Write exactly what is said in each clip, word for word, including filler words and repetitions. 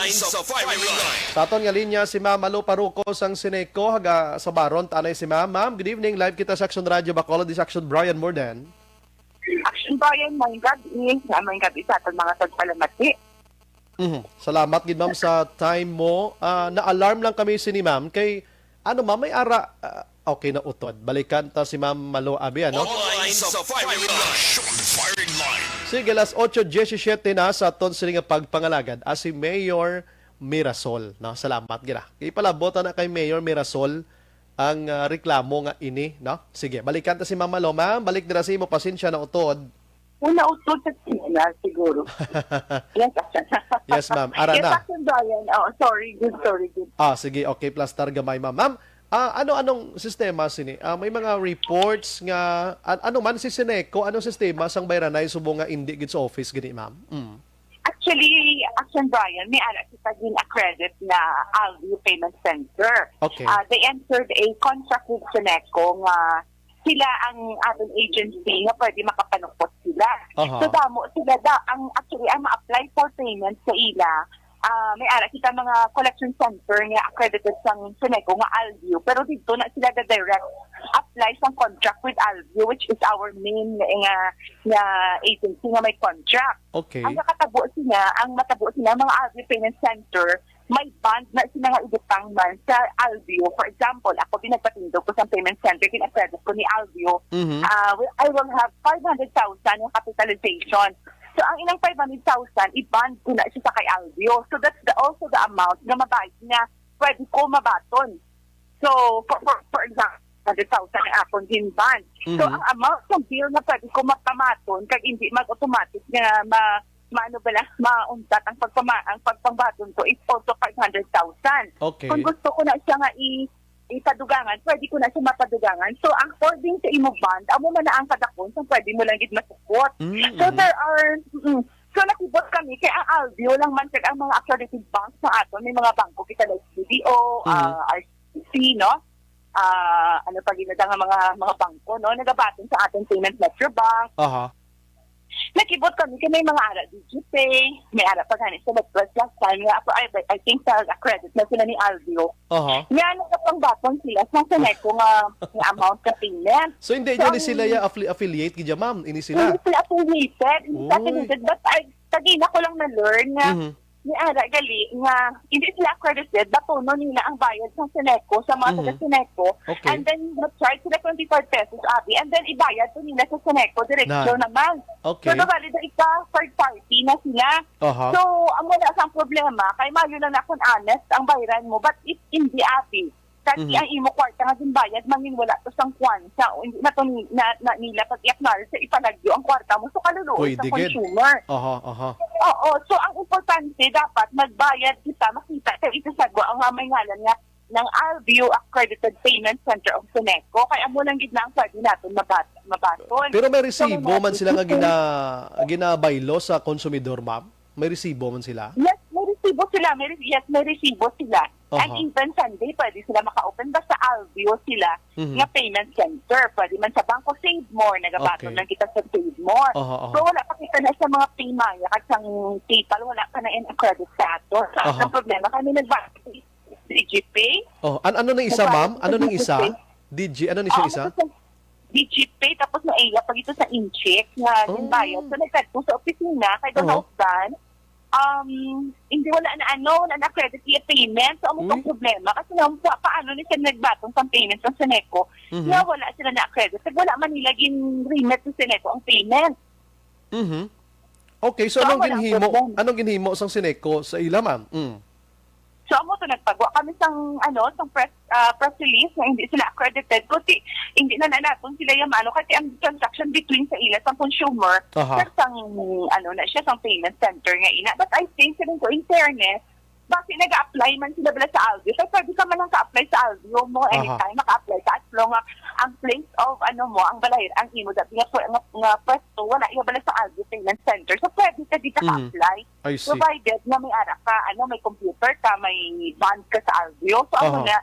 Sa firing line. Sa aton nga linya si Ma'am Malo Paruko sang Sineco, haga Sabaron, tanay si Ma'am. Ma'am, good evening. Live kita sa Action Radio Bacolod, this Action Brian Morden. Action Brian, maayong gabi. Nga maayong gabi sa aton mga tagpalamati. Mhm. Salamat gid, ma'am, sa time mo. Ah, na-alarm lang kami sini, ma'am, kay ano, ma'am, may ara, ah, okay na utod. Balikan ta si Ma'am Malo Abi, ano? Online sa firing line. Firing line. Sige, alas otso diecisiete na sa aton sini nga pagpangalagad. Ah, si Mayor Mirasol, no? Salamat gid, ah. Ipalabot na kay Mayor Mirasol ang, ah, reklamo nga ini, no? Sige, balikan ta si Ma'am Malo. Ma'am, balik dira sa imo, pasensya na utod. Una utod sa signal, siguro. Yes, Yes, ma'am. Ara yes, na. Action Brian. Oh, sorry, good, sorry, good. Ah, sige, okay, plastar gamay, ma'am. Ma'am, ah, ano-anong sistema sini? Ah, may mga reports nga, an-, ano man si Sineco, anong sistema sang bayranay subong nga indi gid sa office gini, ma'am? Mm. Actually, Action Brian, may ara kita gin-accredit na Alveo Payment Center. Okay. Ah, they entered a contract with Sineco nga sila ang aton agency nga pwede makapanukot sila. Aha. So, damo sila da, ang, actually, ang ma-apply for payment sa ila, ah, may ara kita mga collection center nga accredited sang Sineco nga Alveo, pero didto na sila ga-direct apply sang contract with Alveo, which is our main nga, nga agency nga may contract. Okay. Ang nakatabo sila, ang matabo sila, mga Alveo Payment Center, may bond na sila nga ibutang man sa Alveo. For example, ako din nagpatindog ko sa payment center, gin-accredit ko ni Alveo. Mhm. Ah, well, I will have five hundred thousand nga capitalization. So, ang ilang five hundred thousand, i-bond ko na siya sa kay Alveo. So, that's the, also the amount nga mabay, nga pwede ko mabaton. So, for, for, for example, hundred thousand ang akon gin-bond. So, Mhm. ang amount ng bill nga pwede ko mapamaton, kag hindi mag-automatic nga ma-, maano ba lang, mauntat ang pagpama-, ang pagpangbaton ko is also five hundred thousand. Okay. Kung gusto ko na siya nga i-, ipadugangan, pwede ko na siya mapadugangan. So, according sa imo bond, amo man na ang kadakon, so pwede mo lang gid masukot. Mm, So, mm. there are, mm, so nakibot kami, kay ang Alveo lang man, kag ang mga accredited banks sa aton, may mga bangko kita like B D O, Mhm. ah, R C C, no? Ah, ano pa gid na nga mga, mga bangko, no? Nagabaton sa aton payment, Metrobank. Aha. Nakibot kami kay may mga ara Digipay, may ara pa gani sa Lagpas last time nga ako, I, I think sa accredit na sila ni Alveo. Aha. Nga nagapangbaton sila sa Sineco nga, nga amount sa payment. So, hindi So, nyo ni ang sila ya affili-, affiliate gid ya, ma'am? Ini sila? Hindi sila affiliated, hindi sila Uy. affiliated, but I, kagina ko lang na-learn nga Mhm. ni ara gali nga hindi sila accredited, batonon nila ang bayad sa Sineco, sa mga Mhm. taga Sineco. Okay. And then, ma-charge sila twenty-five pesos, abi. And then, ibayad to nila sa Sineco, diretsyo Nan. naman. Okay. So, nabali na ika, third party na sila. Aha. So, amo na sang problema, kay mayo lang na kung honest ang bayran mo, but if hindi, abi, kag Mhm. ang imo kwarta nga ginbayad, mangin wala to sang kwan, sa, hindi na to ni-, na, na nila pag-i-acknowledge sa ipalagyo ang kwarta mo. So, kaluluoy Pwede sa gid. consumer. Aha, aha. Oo. So, ang importante, dapat magbayad kita, makita sa itasagwa ang nga may ngalan nga ng Alveo Accredited Payment Center of Sineco. Kay amo lang gid na ang pwede naton mabat-, mabaton. Pero may So, may resibo mga man sila nga resibo. gina-, ginabaylo sa konsumidor, ma'am? May resibo man sila? Yes, may resibo sila. May re-, yes, may resibo sila. And Aha. even Sunday, pwede sila maka-open. Basta Alveo sila Mhm. nga payment center. Pwede man sa Bangko Save More. Nagabaton Okay. lang kita sa Save More. Aha, aha. So, wala pa kita na sa mga PayMaya at sa PayPal. Wala pa na in-accredit sa ato. So, Aha. ang problema, kami nagbaton sa Digipay. Oh, an-, ano nang isa, Nagbaton ma'am? sa Ano nang isa? Digipay. Digi, ano ni siya Oo, isa? tapos sa Digipay, tapos na iya pag ito sa Incheck nga Oh. ginbayad. So, nagkadto sa opisina kay the Oo. husband. Um, hindi, wala na ano, wala na credit niya payment. So, amo Uy. tong problema. Kasi nga, pa-, paano ni sila nagbaton sa payment sa Sineco? Mhm. Nga wala sila na credit. Kag wala man nila gin-remit sa Sineco ang payment. Mhm. Okay, so So, anong wala ang ginhimo, problem. anong ginhimo sang Sineco sa ila, ma'am? Mm. So, amo to, nagpagwa kami sang, ano, sang press, ah, press release nga hindi sila accredited. Kasi hindi na, na naton sila yung ano, kasi ang transaction between sa ila sang consumer, Aha. kag sang, ano na siya, sang payment center nga ina. But I think, feeling ko, in fairness, basi nag-a-apply man sila bala sa Alveo. So, pwede ka man lang ka-apply sa Alveo mo Aha. anytime, maka-apply ka as long as ang place of, ano mo, ang balay, ang imo, dati nga, nga, nga pwesto, wala iya bala sa Alveo Payment Center. So, pwede ka di ka Mhm. ka-apply. I see. Provided nga may ara ka, ano, may computer ka, may bond ka sa Alveo. So, amo Aha. na.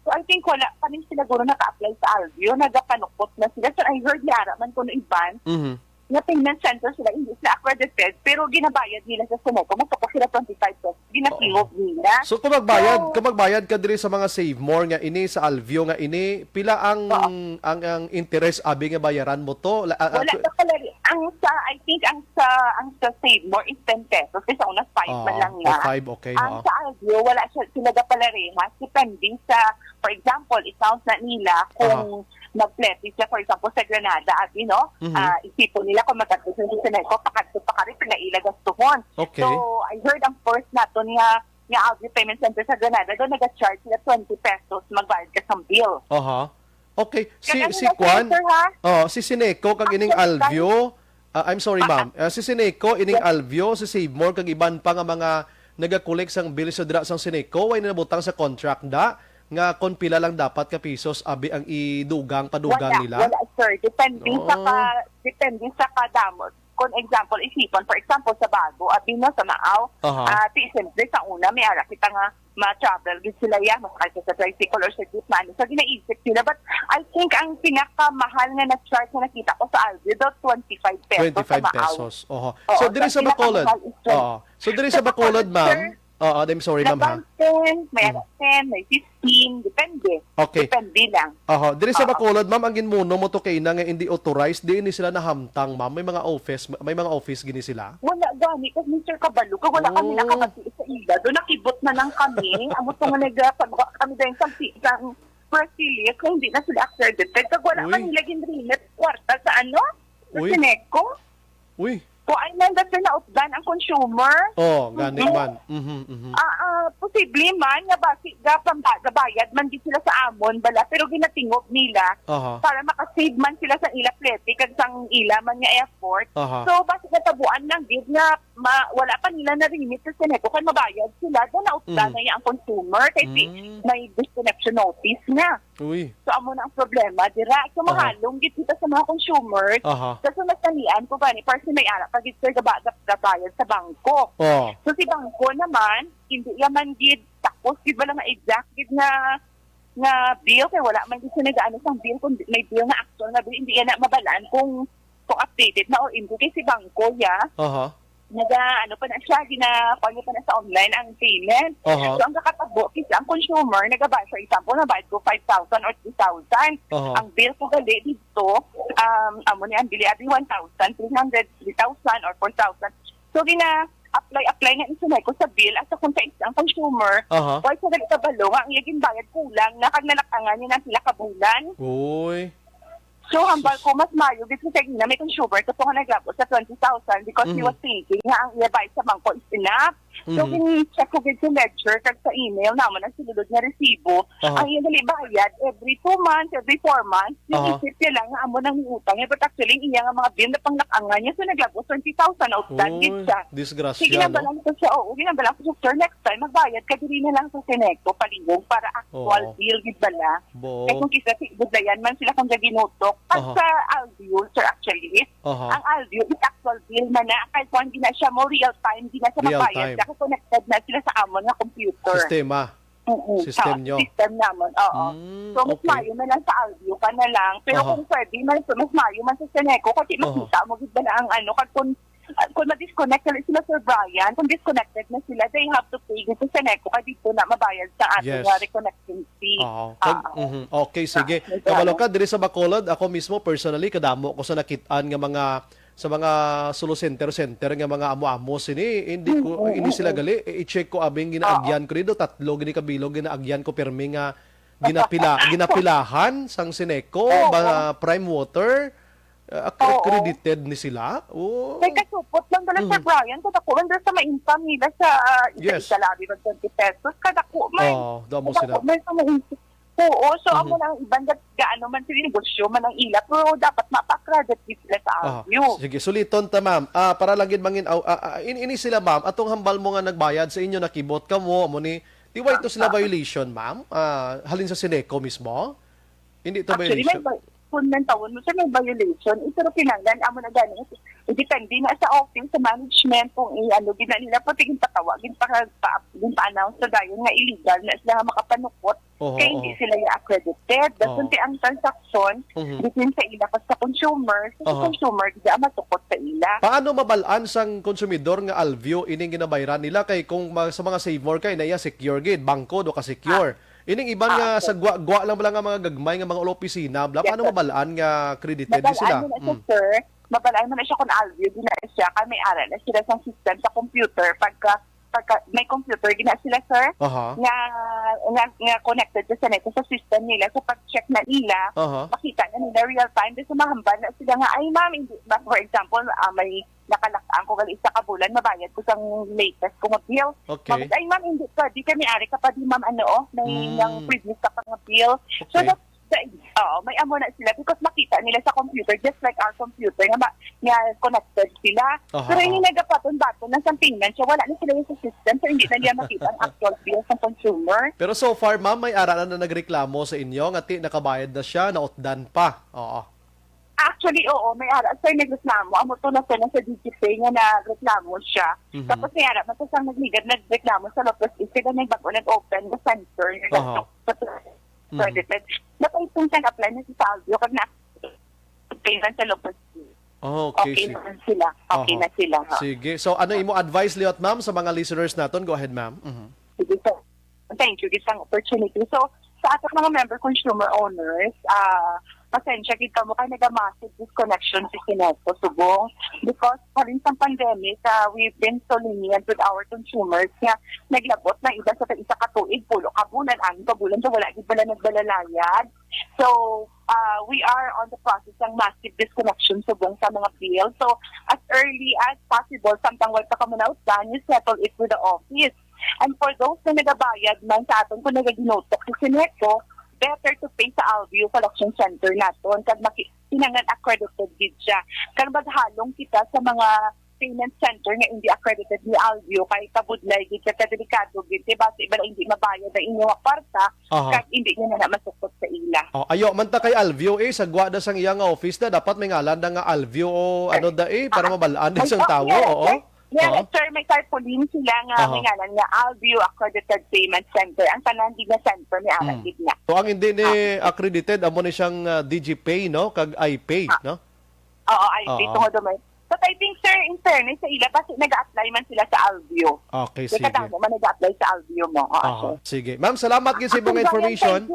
So, I think wala pa rin sila guro naka-apply sa Alveo. Nagapanukot na sila. So, I heard ni ara man kuno iban. Mhm. nga payment center sila, hindi sila accredited, pero ginabayad nila sa Seneco, mas ako sila twenty-five pesos, ginatingog nila. So, kung magbayad, So, kung magbayad ka diri sa mga Save More nga ini, sa Alveo nga ini, pila ang, Oo. ang, ang interest abi nga bayaran mo to? La-, ah, ah, Wala tw- pa pala ri-, ang sa, I think, ang sa, ang sa Save More is ten pesos, kasi sa una five man Oo, lang o na. five, okay, Ang oo. sa Alveo, wala siya, sila ga pala rehas, depende sa, for example, i-count na nila kung Aha. nag-flete siya, for example, sa Granada, abi, no? Mhm. Ah, isipon nila kung magkadto sa Seneco, pakadto pa kari, pila ila gastuhon. Okay. So, I heard ang first naton nga, nga Alveo Payment Center sa Granada, daw naga-charge sila twenty pesos, magbayad ka sang bill. Aha. Okay. Si, Kaya si ano na, Kwan, sir, ha? Oh, si Seneco, kag ining Actually, Alveo, ah, I'm sorry, Ah, ma'am. Ah, si Seneco, ining Yes. Alveo, si Save More, kag iban pa nga mga nagakolek sang bill sa dira sang Seneco, way na nabutang sa contract da nga kon pila lang dapat ka pisos abi ang idugang padugang Wala, nila? wala, sir. Depende sa Oh. ka-, depende sa kadamo. Kung example, isipon, for example, sa Bago, abi, no, sa Maaw, Aha. ah, ti, siyempre, sa una, may ara kita nga ma-travel gid sila, ya, masakay sa, sa tricycle or sa jeep, man. So, ginaisip nila. But I think ang pinakamahal nga na-charge na nakita ko sa Alveo, daw twenty-five pesos sa Maaw. Twenty-five pesos. Oho. Oo, So, diri ang sa Bacolod. pinakamahal is twenty. Oo. So, diri Sa sa Bacolod, Bacolod, ma'am, sir, Oo, I'm sorry, ma'am, ha? Nag-one ten, may Mm. ten, may fifteen, depende. Okay. Depende lang. Aha. Diri sa Oo. Bacolod, ma'am, ang ginmuno mo to kay ina nga hindi authorized, di ni sila nahamtang, ma'am. May mga office, may mga office gini sila? Wala gani, kag Mister Kabalo, kag wala kami Oh. nakabati sa ila. Do nakibot na lang kami. Amo to nga nagapagawa kami dahil sa si-, sang Brasilia, kung hindi na sila accredited. Kag wala Uy. man nila ginrimit kwarta sa ano? Sa Uy. Seneco. Uy. Kuan man, that's why nautdan ang consumer. Oh, gani Mm-hmm. man. Mhm, mhm. Ah, ah, posible man nga basi ga pamba-, gabayad man gid sila sa amon bala, pero ginatingog nila Aha. para makasave man sila sa ila plete kag sang ila man nga effort. Aha. So, basi natabuan lang gid nga ma-, wala pa nila na-remit sa Seneco kay mabayad sila, daw nautdan Mhm. na iya ang consumer kay si Mm. may disconnection notice nga. Uy. So, amo na ang problema dira. So, Ah. mahalong gid kita sa mga consumers. Aha. Kasi mas nalian ko gani, para si may ara pa gid, sir, gaba-, gab-, gabayad sa bangko. Oh. So, si bangko naman, hindi iya man gid takos gid, wala nga exact gid nga, nga bill, kay wala man gid siya nag-ano sang bill, kung may bill nga actual nga bill, hindi iya na mabalaan kung, kung updated na o hindi, kay si bangko, ya. Aha. Naga, ano pa na siya, gina-, kuwan niya pa na sa online ang payment. Aha. So, ang kakatabo, kasi ang consumer, nagabayad, for example, nabayad ko five thousand or three thousand. Aha. Ang bill ko gali dito, um, amo ni ang bili, abi, one thousand, three hundred, three thousand, or four thousand. So, gina-apply, apply nga isunay ko sa bill, asa kung sa isang consumer, Aha. why sa gali kabalo nga ang iya ginbayad kulang na kag nalakangan niya ng pila ka bulan. Uy. So, hambal Sus. ko, mas maayo gid sa sige na may consumer ko to nga naglabo sa twenty thousand because he Mhm. was thinking nga ang iya bayad sa bangko is enough. So, Mhm. gin-check ko gid sa ledger kag sa email namon ang sulod nga resibo. Aha. Ang iya gali bayad every two months, every four months, Aha. ginisip niya lang nga amo nang utang niya. But actually, ang iya nga mga bill na panglakangan niya, so naglabo twenty thousand outstanding Uy, siya. disgrasyado. Sige na ba lang ko siya, oo, ginambalan ko siya, "Sir, next time, magbayad ka diri na lang sa Seneco, palihog, para actual Oo. bill gid bala." Bo. Kay kung kisa si budlayan man sila kung gaginutok. Pag Aha. sa Alveo, sir, actually, Aha. ang Alveo is actual bill na na. Kay kung gina siya mo, real time, gina siya Real magbayad. time. Kaya connected na sila sa amon nga computer. Sistema. Mm-mm. System Oo, nyo. system namon, oo. Mm, So, mas okay. maayo na lang sa Alveo ka na lang. Pero Aha. kung pwede, mas, mas maayo man sa Seneco kasi Aha. makita mo gid ba na ang ano, kag kung, ah, kung ma-disconnect na sila, Sir Brian, kung disconnected na sila, they have to pay dito sa Seneco kay dito na mabayad sa ating Yes. nga reconnecting fee. Oo. Kag, Ah, mhm. Okay, sige. ah, Kabalo ka, diri sa Bacolod, ako mismo, personally, kadamo ko sa nakit-an nga mga, sa mga solo center, center nga mga amo-amo sini, hindi ko, Mm, mm, hindi sila mm. gali. I-, i-check ko, abing ginaagyan Oo. ko dito, tatlo gini kabilog, ginaagyan ko, pirmi nga ginapila, ginapilahan sang Seneco, Oo. ba, Prime Water, uh, acc-, Oo. accredited ni sila. Oh. Kay kasupot lang dala, Sir Mhm. Brian, kung ako lang dala sa ma-income nila sa, ah, isa, Yes. isa labi mag twenty pesos, kadako man. Oo, damo Kadako sila. man sa ma-income. Oo, so, Mhm. amo lang iban, ga-, gaano man sila negosyo man ang ila, pero dapat mapa-accredit gid sila sa Aha. Alveo. Sige, suliton ta, ma'am. Ah, para lang gid mangin-, aw, ah, ah, in-, ini sila, ma'am, atong hambal mo nga nagbayad sa inyo, nakibot ka mo, amo ni, di ba ito sila Ah, ah. violation, ma'am? Ah, halin sa Seneco mismo? Hindi to Actually, may violation. vi-, kung nantawon mo siya, may violation. Eh, pero kinahanglan, amo na gani. Depende na sa office, sa management, kung i-, ano, gina nila, pati yung patawa, yung pa-, pa-, yung pa-announce sa dayon nga illegal na sila nga makapanukot. Oho, kay hindi oho. Sila ya accredited. Oo. Dason ti ang transaksyon Mhm. between sa ila kag sa consumer, sa Oho. Consumer, di ang matukot sa ila. Paano mabal-an sang konsumidor nga Alveo ining ginabayran nila? Kay kung ma-, sa mga Save More kay naiya secure gid, bangko do ka secure. Ah. Ining iban Ah, nga okay. Sa gwa-gwa lang bala nga mga gagmay nga mga opisina, bla, Yes, paano sir. Mabal-an nga credited ni sila? Mabal-an mo na siya, Mm. Sir. Mabal-an mo na siya kung Alveo gina siya, kay may ara na sila sa system sa computer. Pagka, pagka may computer gina sila, sir, Aha. nga, nga, nga connected sa Seneco sa system nila, sa pag-check na nila, Aha. Makita na nila real time. Di sa mahambal na sila nga, "Ay, ma'am, hindi." Ba, for example, ah, may nakalak-an ko gali isa ka bulan, mabayad ko sang latest ko nga bill. Okay. Ma'am, "Ay, ma'am, hindi pa. Di kami ari ka pa, di, ma'am, ano, oh, may Mm. nang previous ka pa nga bill." So, Okay. that, that, oo, may amo na sila because makita nila sa computer, just like our computer, nga, ma-, nga connected sila. Aha, Pero yung aha. Nagapaton-baton na sa payment siya, wala na sila yung sa system, so hindi na nila makita ang actual bill sa consumer. Pero so far, ma'am, may ara na, na nagreklamo sa inyo nga ti nakabayad na siya, nautdan pa. Oo. Actually, oo, may ara, sir, nagreklamo. Amo to na, sir, na sa Digipay nga nagreklamo siya. Mhm. Tapos may ara man to siyang nagligad, nagreklamo sa Lopez East, kaya may bago nag-open na center. Aha. Sa Mhm. Credit. But I think nag-apply na si Salvio, kag na payment sa Lopez East. Oh, okay, Okay sige. Na sila. Okay Aha. Na sila, ha. Sige. So, ano imo advice liwat, ma'am, sa mga listeners naton? Go ahead, ma'am. Mhm. Sige, sir. Thank you, gid sang opportunity. So, sa atong mga member consumer owners, ah, pasensya gid kamo kay naga-massive disconnection si Seneco subong because halin sang pandemic, ah, we've been so lenient with our consumers nga naglabot na iban sa isa ka tuig, pulo ka bulan, anim ka bulan, so wala gid bala nagbalayad. So, ah, we are on the process sang massive disconnection subong sa mga bill. So, as early as possible, samtang wala pa kamo nautdan, you settle it with the office. And for those na nagabayad man sa aton, kung nagaginutok si Seneco, better to pay sa Alveo Collection Center naton kag maki-, kinahanglan accredited gid siya. Kag maghalong kita sa mga payment center nga hindi accredited ni Alveo kay kabudlay gid, kag kadelikado gid, kay basi bala hindi mabayad ang inyo nga kwarta, Aha. Kag hindi niya na masukot sa ila. Oh, ayo man ta kay Alveo, eh, sa gwa da sang iya nga office na, dapat may ngalan da nga Alveo o ano da, eh, para Aha. Mabal-an din Ay, sang oh, tawo, yeah, oo. Sir. Yeah, Oo. Sir, may tarpaulin sila nga Aha. May ngalan nga Alveo Accredited Payment Center. Ang tanan di nga center may aran Mm. Gid niya. So, ang hindi ni Ah. Accredited, amo ni siyang, ah, Digipay, no? Kag iPay, Ah. No? Oo, iPay, Oo. Tungod may. But I think, sir, in fairness sa ila, basi nag-a-apply man sila sa Alveo. Okay, Kaya sige. Kadamo man nag-a-apply sa Alveo mo. Oo, Aha, sir. Sige. Ma'am, salamat gid sa imong Ako, information. Thank you.